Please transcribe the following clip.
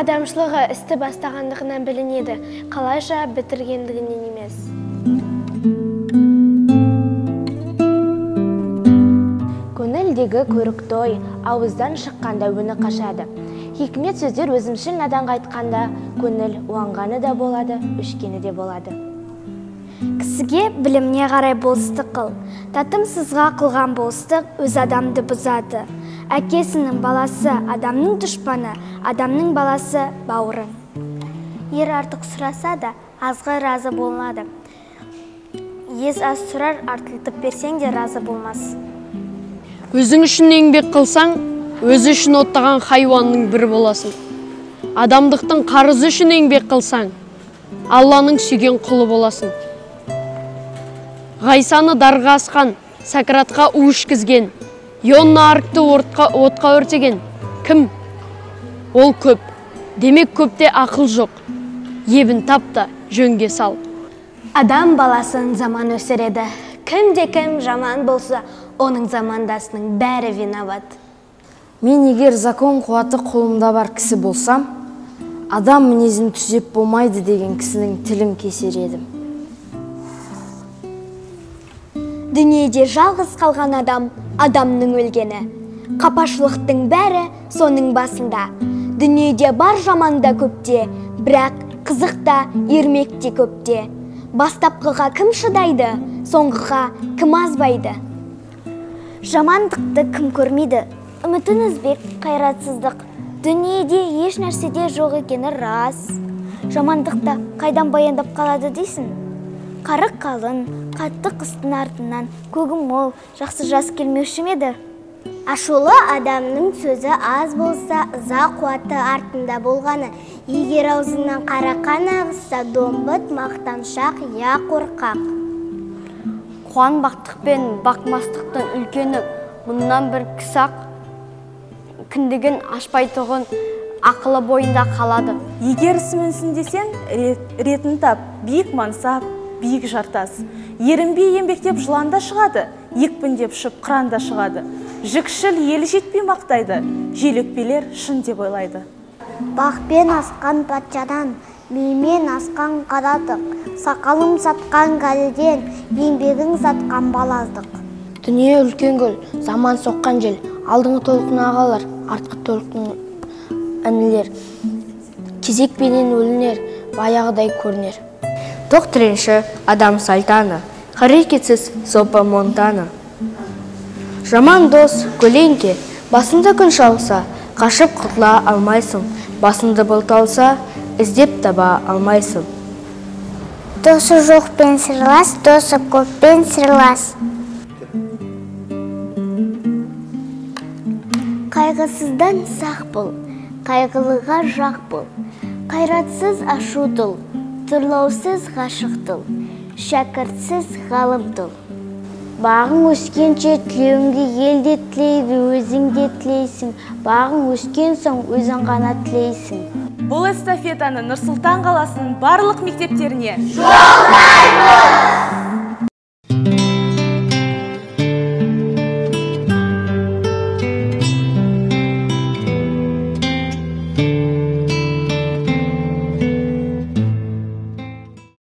Адамшылығы істі бастағандығынан білінеді, қалайша бітіргендігінен емес. Көңілдегі көрік той, ауыздан шыққанда өні қашады. Хикмет сөздер өзімшіл наданға айтқанда, көңіл уанғаны да болады, өшкені де болады. Кісіге біліміне қарай болыстық қыл. Татымсызға қылған болыстық өз адамды бұзады. Әкесінің баласы адамның дұшпаны, адамның баласы бауыры. Ер артық сұраса да, азға разы болмады. Ез аз сұрар, артылтып берсең де разы болмас. Өзің үшін еңбек қылсаң, өзі үшін оттаған хайуанның бірі боласың. Адамдықтың қарызы үшін еңбек қылсаң, Алланың сүйген құлы боласың. Ғайсаны дарға асқан, Сократқа у ішкізген, Йонна Аркты отқа өртеген кім? Ол көп. Демек көпте ақыл жоқ. Ебін тап та жөнге сал. Адам баласын заман өсіреді. Кімде кім жаман болса, оның замандасының бәрі виноват. Мен егер закон қуаты қолымда бар кісі болсам, адам мінезін түзеп болмайды деген кісінің тілін кесер едім. Дүниеде жалғыз қалған адам, адамның өлгені. Қапашылықтың бәрі соның басында. Дүниеде бар жаман да көпте, бірақ қызық та ермек те көпте. Бастапқыға кім шыдайды, соңғыға кім азбайды? Жамандықты кім көрмейді, үмітін үзбек қайратсыздық. Дүниеде еш нәрседе жоқ екені рас. Жамандықты қайдан баяндап қалады дейсің? Қары қалын, қатты қыстың артынан көгі мол, жақсы жас келмеуші ме еді? Ашулы адамның сөзі аз болса, ыза қуаты артында болғаны. Егер аузынан қара қан ағызса, домбыт, мақтаншақ, я қорқақ. Қуанбақтық пен бақмастықтың үлкені мыңнан бір кісі ақ, кіндігін ашпайтұғын ақылы бойында қалады. Егер ісім өнсін десең, ретін тап, биік мансап, биік жартас. Ерінбей еңбектеп жылан да шығады, екпіндеп ұшып қыран да шығады. Жікшіл елі жетпей мақтайды, желөкпелер шын деп ойлайды. Бақпен асқан патшадан, мимен асқан қарадық, сақалым сатқан кәріден, еңбегін сатқан балаздық. Дүние үлкен көл, заман соққан жел, алдыңғы толқын ағалар, артқы толқын інілер. Кезекпенен өлінер, баяғыдай көрінер. Тоқ тіленші адам салтаны, қарекетсіз сопа Монтана. Жаман дос көлеңке, басында күн шалса, қашып құтыла алмайсың, басыңды бұлт алса, іздеп таба алмайсың. Досы жоқпен сырлас, досы көппен сырлас. Қайғысыздан сақ бол, қайғылыға жақ бол. Қайратсыз ашу тұл, тұрлаусыз ғашық тұл, шәкіртсіз ғалым тұл. Бағың өскенше тілеуіңді ел де тілейді, өзің де тілейсің. Бағың өскен соң өзің ғана тілейсің. Бұл эстафетаны Нұр-Сұлтан қаласының барлық мектептеріне жолдаймыз!